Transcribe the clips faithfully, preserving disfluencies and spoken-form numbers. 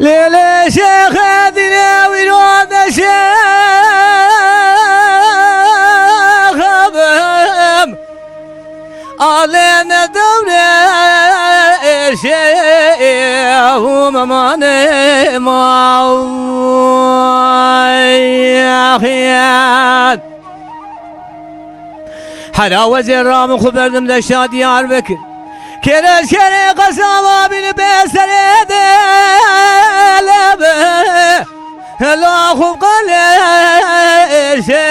Lêlê şêxê dînê wî rode şêxim. Alê ne dewre şêxim, amanê ma xiyar. Hera wezê ramin xwe berdim deşta Diyarbekir. Kêre şerê qesaba bîn bê serê de lebe. Hela xwe qelê şê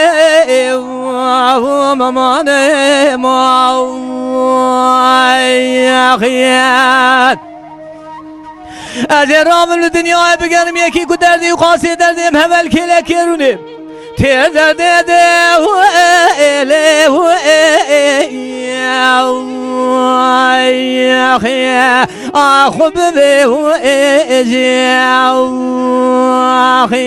mamane ma xiyar. Ez ê ravim li dinyayê bigerim, yekî ku derdî û qasê derdê em hevel kêlekê rûnê. Tê derdê de û ê lê û ê ê ê û ê ê xê a xwe bibê û ê ê jê û xê.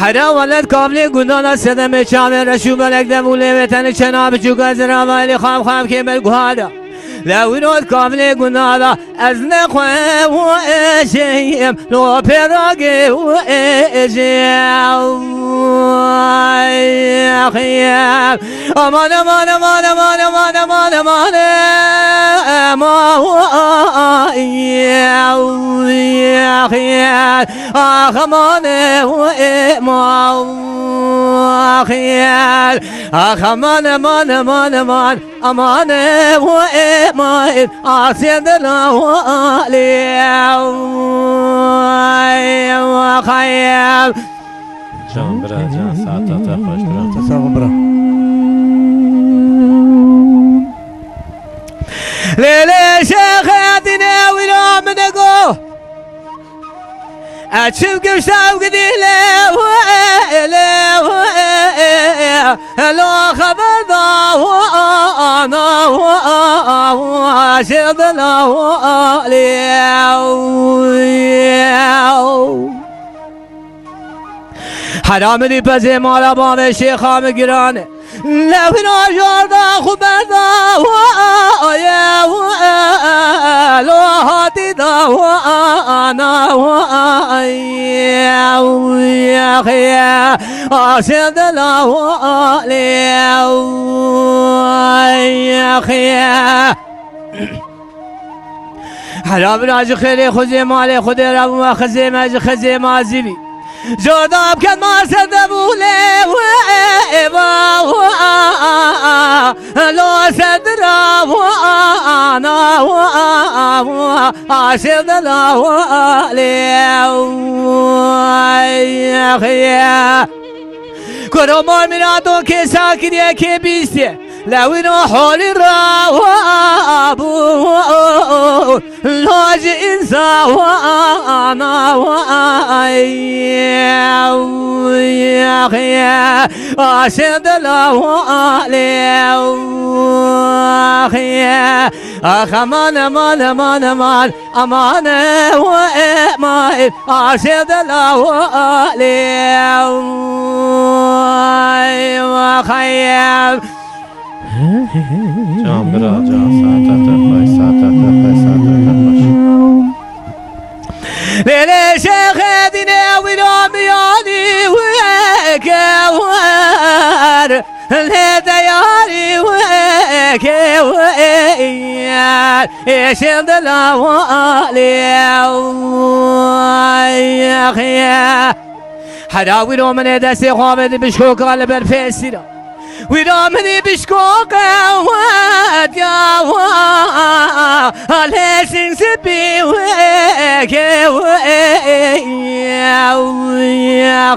Hera welet kavlê gundana sedemê çavê reş û belek de bû lê wê tenê çena biçûka zirava elê xav xav kê ber guhara. Lewî rot kavlê gundana. Ez ne xwe û ê jê yim, lo pêragê û ê jê yim. Aman, aman, aman, aman, aman, aman, aman, aman, ê, ma û a, ê, ê, ê, ax, aman, ê, û ê, ma û a, ê, ax, aman, aman, aman, aman. Aman ê û ê ma ê asê dila û alê û xayê. Can bira, can, saeta te xweş bira. Te sağ ol bira. Lê lê şêxê dînê wîra min e go. Eçim gişta û gidî lê û ê, lê û ê, ê, ê, ê, lo xeber da û a, ana û a, û a, şê dila û a, lê û ê. Hera min î pezê mala bavê şêxa min giran e. Lewina jarda xwe berda wa ye wa lo hatî da wa ana wa ye wa ye aşê dila wa le wa ye ye. Hela bira ji xêrê xwezê malê xwedê re bûme xizê me ji xizê ma zîvî. Jorda biket ma ser de bû lê we êva wa lo ser dira wa ana wa wa aşê dila wa lê wa ye. Koro mor mîrato kê sakiriye kê bîstiye. Lewîno holî ra wa bû. Loj însa wa ana wa ye. Aşê dila wa lê wa ye. Ax aman aman aman aman. Aman e wa e ma e aşê dila wa lê wa ye. Can bira, can, saeta te xweş, saeta te xweş, saeta te xweş. Lê lê şêxê dînê wî ra miyanî wê ke wer. Lê deyarî wê ke wer. Êşê dila wa lê wa ye. Hera wîro min ê destê xwe bidî bişkoka li ber pêsîra. Wîra min ê bişkoke wediya wa lê sîng sipî weke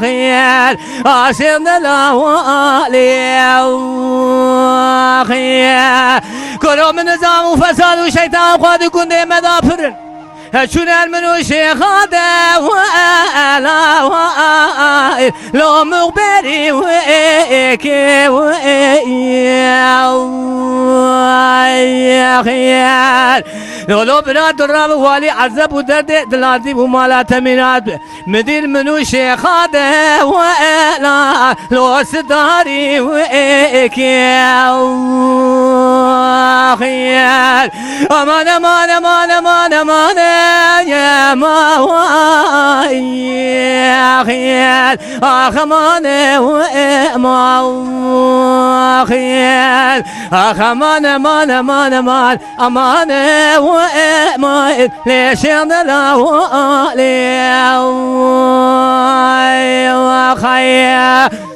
weye. Aşê dila wa lê wa ye. Koro min nizam û fesad û şeytan xwe di gundê me da pir in. Çûn er min û şêxa de wela wa lo muxberî wê kê wê xiyar. Lolo bira dura bi walî ezeb û derdê dilatî bû mala temînat bi. Midîr min û şêxa de wela lo sidarî wê kê xiyar. Aman, aman, aman, aman, aman. Aman, aman, aman, aman, aman, aman, lê şêndira, lê, xaye.